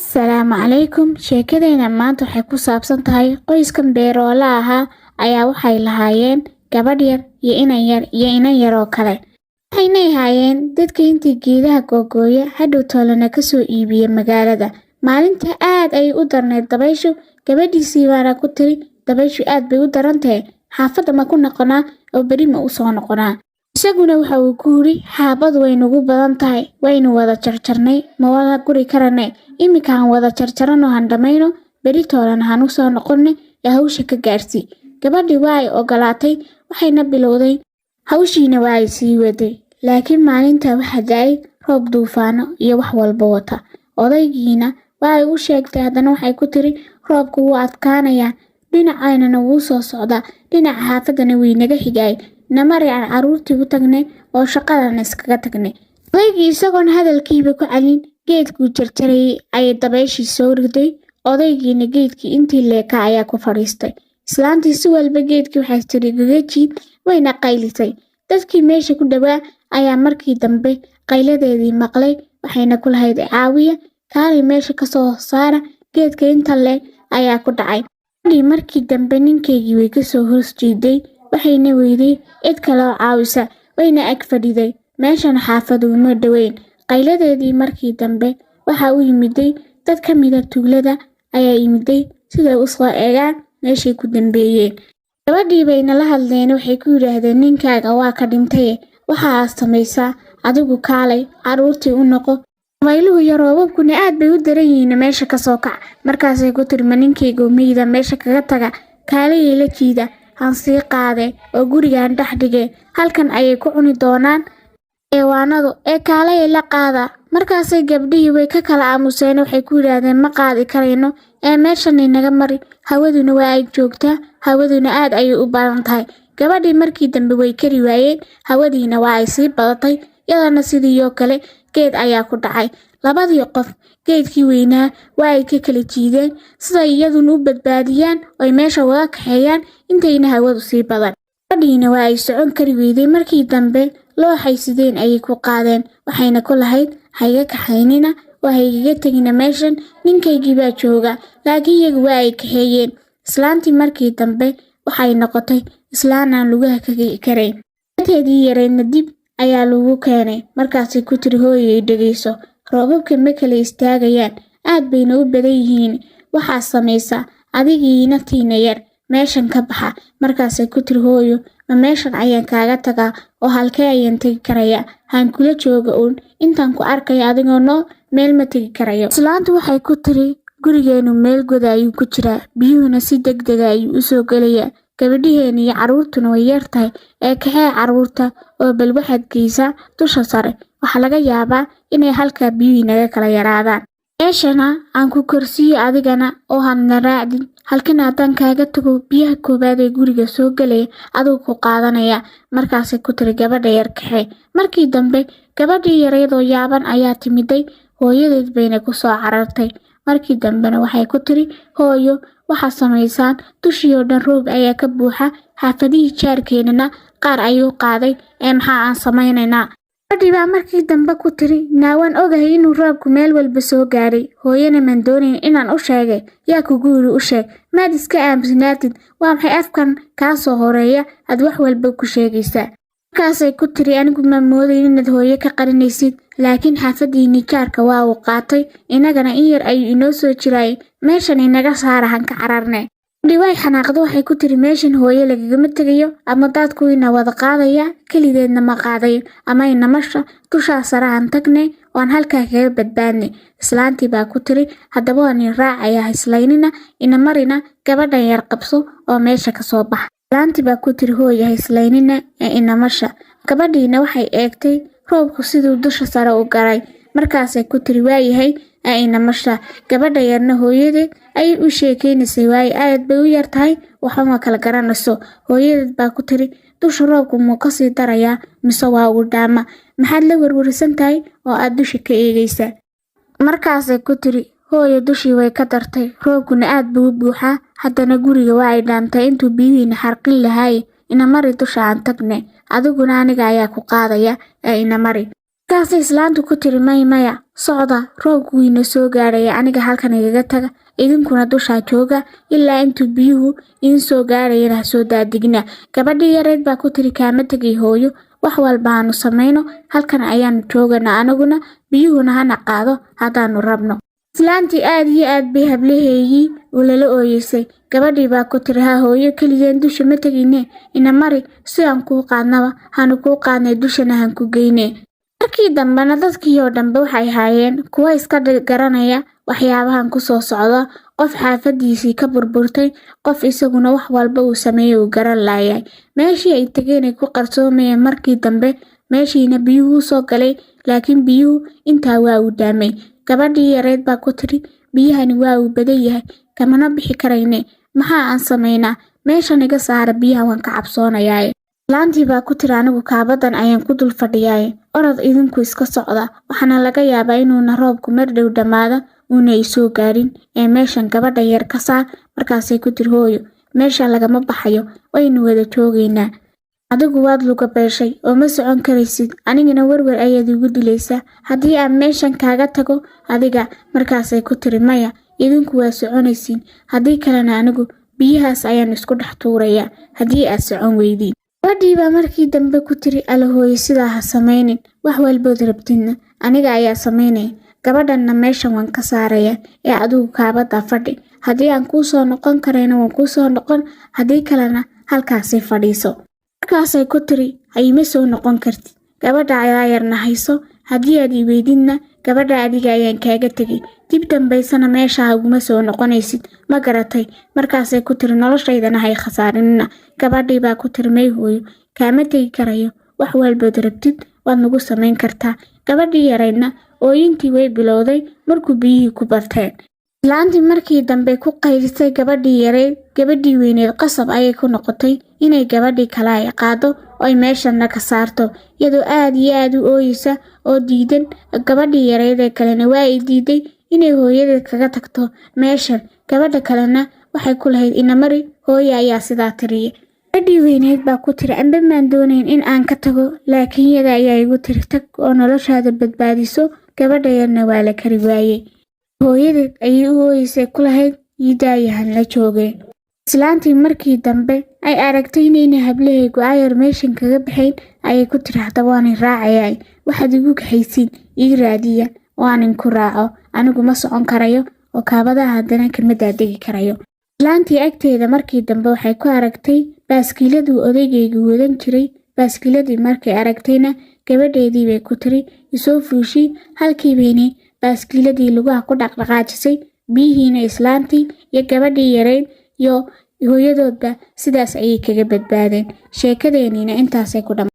Asalaamu calaykum. Sheekadeena maanta waxay ku saabsan tahay qoyskan beeroola ahaa ayaa waxay lahaayeen gabadh yar iyo inan yar iyo inan yar oo kale. Waxaynay ahaayeen dadka intii geedaha googooya hadhow toolana kasoo iibiya magaalada. Maalinta aad ayay u darnayd dabayshu. Gabadhiisii baana ku tiri, "Dabayshu aad bay u daran tahay, xaafadda ma ku noqonaa oo beri ma u soo noqonaa?" Isaguna waxa uu ku yiri, "Xaabadu way nagu badan tahay, waynu wada jarjarnay, ma wada guri karane. Iminka han wada jarjarano, han dhammayno, beri toolana han u soo noqonne ee hawsha ka gaarsii." Gabadhii waa ay ogolaatay, waxayna bilowday hawshiina, waa ay sii waday. Laakiin maalinta waxaa da'ay roob duufaano iyo wax walba wata. Odaygiina waa ay u sheegtay, haddana waxay ku tiri, "Roobku wuu adkaanayaa, dhinacaynana wuu soo socdaa, dhinaca xaafaddana way naga xigaay. Namari aan carruurtii u tagnay oo shaqadan iskaga tagnay." Odaygii isagoon hadalkiiba ku celin geedkuu jarjarayay ayay dabayshii soo riday. Odaygiina geedkii intii leeka ayaa ku fadhiistay. Islaantii si walba geedkii waxay tiri gaga jiid, wayna qaylisay. Dadkii meesha ku dhowaa ayaa markii dambe qayladeedii maqlay, waxayna ku lahayd, "Caawiya, kaalay, meesha kasoo saara, geedka inta leeg ayaa ku dhacay." Gabadhii markii dambe ninkeygii way kasoo hoos jiiday, waxayna weyday cid kale oo caawisa, wayna ag fadhiday. Meeshan xaafadu uma dhoweyn. Qayladeedii markii dambe waxa u yimiday dad ka mida tuulada ayaa yimiday siday u soo eegaan meeshay ku dambeeyeen. Gabadhii bayna la hadleen, waxay ku yidhaahdeen, "Ninkaaga waa ka dhintaye, waxa aad samaysaa adigu kaalay carruurtii u noqo, dabayluhu iyo roobabkuna aad bay u daran yihiin, meesha kasoo kac." Markaasay ku tiri, "Ma ninkayga miyida meesha kaga taga? Kaalayay la jiida, han sii qaade oo gurigan dhex dhige, halkan ayay ku cuni doonaan xayawaanadu, ee kaalayay la qaada." Markaasay gabdhihii way ka kala aamuseen, waxay ku yidhaahdeen, "Ma qaadi karayno ee meeshan inaga mari, hawaduna waa ay joogtaa, hawaduna aad ayay u badan tahay." Gabadhii markii dambe way kari waayeen, hawadiina waa ay sii badatay, iyadana sidiioo kale geed ayaa ku dhacay. Labadii qof geedkii weynaa waa ay ka kala jiideen siday iyaduna u badbaadiyaan oy meesha uga kaxeeyaan intayna hawadu sii badan. Gabadhiina waa ay socon kari weyday. Markii dambe looxay sideen ayay ku qaadeen, waxayna ku lahayd, "Hayga kaxaynina oo haygaga tegina meeshan, ninkaygii baa jooga." Laakiin iyagu waa ay kaxeeyeen. Islaantii markii dambe waxay noqotay islaan aan lugaha ka kici karayn. Teedii yareydna dib ayaa lagu keenay. Markaasay ku tiri, "Hooyay, dhegayso, roobabka ma kala istaagayaan, aad bayna u badan yihiin. Waxaa samaysaa adigiina tiina yar meeshan ka baxa." Markaasay ku tiri, "Hooyo, ma meeshan ayaan kaaga tagaa oo halkee ayaan tegi karayaa? Haan kula jooga uun intaan ku arkaya adigoo nool, meel ma tegi karayo." Islaantu waxay ku tiri, "Gurigeenu meel goda ayuu ku jiraa, biyuhuna si degdega ayuu u soo gelayaa. Gabadhaheena iyo carruurtuna way yar tahay, ee kaxee carruurta oo bal waxaad geysaa dusha sare. Waxaa laga yaabaa inay halkaa biyuhu naga kala yaraadaan. Meeshana aan ku korsiiyo adigana oo hadna raacdin. Halkan haddaan kaaga tago, biyaha koowaad ee guriga soo gelaya adigu ku qaadanaya." Markaasay ku tiri, "Gabadha yar kaxee." Markii dambe gabadhii yareydoo yaaban ayaa timiday, hooyadeed bayna ku soo carartay. Markii dambena waxay ku tiri, "Hooyo, waxaad samaysaan, dushii oo dhan roob ayaa ka buuxa, xaafadihii jaarkeenana qaar ayuu qaaday, ee maxaa aan samaynaynaa?" Gabadhii baa markii dambe ku tiri, "Naawaan ogahay inuu roobku meel walba soo gaadhay, hooyana maan doonayn inaan u sheegay." "Yaa kugu yiri u sheeg? Maad iska aamusnaatid? Waa maxay afkan kaa soo horeeya aad wax walba ku sheegaysaa?" Markaasay ku tiri, "Anigu ma moodayn inaad hooyo ka qarinaysid, laakiin xaafadiinii jaarka waa uu qaatay, inagana in yar ayuu inoo soo jiraayay. Meeshan inaga saara, han ka cararne." Gabadhii way xanaaqdo, waxay ku tiri, "Meeshan hooyo lagagama tegayo, ama daadku ina wada qaadaya, kelideedna ma qaadayo, ama inamasha dushaa sare han tagne oan halkaa kaga badbaadnay." Islaantii baa ku tiri, "Haddaba waan in raacaya, hislaynina, inamarina, gabadhan yar qabso oo meesha kasoo bax." Islaantii baa ku tiri, "Hooya, hislaynina ee inamasha." Gabadhiina waxay eegtay roobku siduu dusha sare u galay. Markaasay ku tiri, "Waayahay, ee inamasha." Gabadha yarna hooyadeed ayay u sheekeynaysay, waaye aad bay u yar tahay, waxba ma kala garanayso. Hooyadeed baa ku tiri, "Dusha roobku muu kasii darayaa mise waa uu dhaama? Maxaad la werwerisan tahay oo aad dusha ka eegaysaa?" Markaasay ku tiri, "Hooyo, dushii way ka dartay, roobkuna aad buu u buuxaa, haddana guriga waa ay dhaamtay intuu biyuhiina xarqin lahaaye. Inamari dusha aan tagne, adiguna aniga ayaa ku qaadaya ee inamari." Markaasay islaantu ku tiri, "May, maya, socda, roobku wiina soo gaadhaya, aniga halkan igaga taga, idinkuna dushaa jooga ilaa intuu biyuhu idiin soo gaadhayana ha soo daadigna." Gabadhii yareed baa ku tiri, "Kaama tegay hooyo, wax walba aanu samayno, halkan ayaanu joogana anaguna, biyuhuna hana qaado haddaanu rabno." Islaantii aad iyo aad bay hablaheygii ulala ooyeysay. Gabadhii baa ku tiri, "Ha hooyo, keligeen dusha ma tegine, ina mari si aan kuu qaadnaba, hanu kuu qaadnay, dushana han ku geyne." Markii dambena dadkii oo dhanbe waxay haayeen kuwa iska garanaya waxyaabahan ku soo socda: qof xaafadiisii ka burburtay, qof isaguna wax walba uu sameeyey uu garan laayay. Meeshii ay tegeen ay ku qarsoomayeen markii dambe, meeshiina biyuhu soo galay, laakiin biyuhu intaa waa uu dhaamay. Gabadhii yareed baa ku tiri, "Biyahani waa uu badan yahay, kamana bixi karayne, maxaa aan samaynaa? Meeshan iga saara, biyaha waan ka cabsoonayaaye." Islaantii baa ku tiri, "Anigu kaabadan ayaan ku dul fadhiyaaye, orod idinku iska socda, waxaana laga yaabaa inuuna roobku mar dhow dhammaado uuna isoo gaadhin, ee meeshan gabadha yar ka saar." Markaasay ku tiri, "Hooyo, meesha lagama baxayo, waynu wada joogaynaa. Adigu waad luga beeshay oo ma socon karaysid, anigana werwer ayaad igu dilaysaa haddii aan meeshan kaaga tago adiga." Markaasay ku tiri, "Maya, idinku waa soconaysiin, haddii kalena anigu biyahaas ayaan isku dhex tuurayaa haddii aad socon weydiin." Gabadhii baa markii dambe ku tiri, "Alla hooyo, sidaa ha samaynin, wax walbood rabtidna aniga ayaa samaynaya, gabadhanna meeshan waan ka saaraya, ee adigu kaabada fadhi. Haddii aan kuu soo noqon karayna waan kuu soo noqon, haddii kalena halkaasay fadhiiso." Markaasay ku tiri, "Hayma soo noqon kartid, gabadha ayaa yarna hayso, haddii aad i weydidna gabadha adiga ayaan kaaga tegay, dib dambaysana meesha uguma soo noqonaysid, ma garatay?" Markaasay ku tiri, "Noloshaydana hay khasaarinina." Gabadhii baa ku tiri, "May hooyo, kaama tegi karayo, wax walbood rabtid waad nagu samayn kartaa." Gabadhii yaraydna ooyintii way bilowday markuu biyihii ku barteen. Islaantii markii dambe ku qaylisay gabadhii yareyd, gabadhii weyneed qasab ayay ku noqotay inay gabadhii kale ay qaado oy meeshana ka saarto, iyadoo aad iyo aad u ooyeysa oo diidan. Gabadhii yareyd ee kalena waa ay diiday inay hooyadeed kaga tagto meeshan. Gabadha kalena waxay ku lahayd, "Inamari, hooye ayaa sidaa tiriye." Gabadhii weyneyd baa ku tiri, "Anba maan doonayn in aan ka tago, laakiin iyada ayaa igu tiri tag oo noloshaada badbaadiso." Gabadha yarna waa la kari waayey, hooyadeed ayay u ooyeysay, ku lahayd, "Iidaayahan la joogeen." Islaantii markii dambe ay aragtay inayna hablahaygu ayar meeshan kaga baxayn ayay ku tiri, "Haddaba waanin raacayaa, waxaad igu kaxaysiin ii raadiya oo aanin ku raaco, anigu ma socon karayo oo kaabadaha haddana kama daadegi karayo." Islaantii agteeda markii dambe waxay ku aragtay baaskiiladuu odaygaygu wadan jiray. Baaskiiladii markay aragtayna gabadheedii bay ku tiri, "Isoo fuushii." Halkii baynay baaskiiladii lugaha ku dhaqdhaqaajisay, biyihiina islaantii iyo gabadhii yarayd iyo hooyadoodba sidaas ayay kaga badbaadeen. Sheekadeeniina intaasay ku dhamma.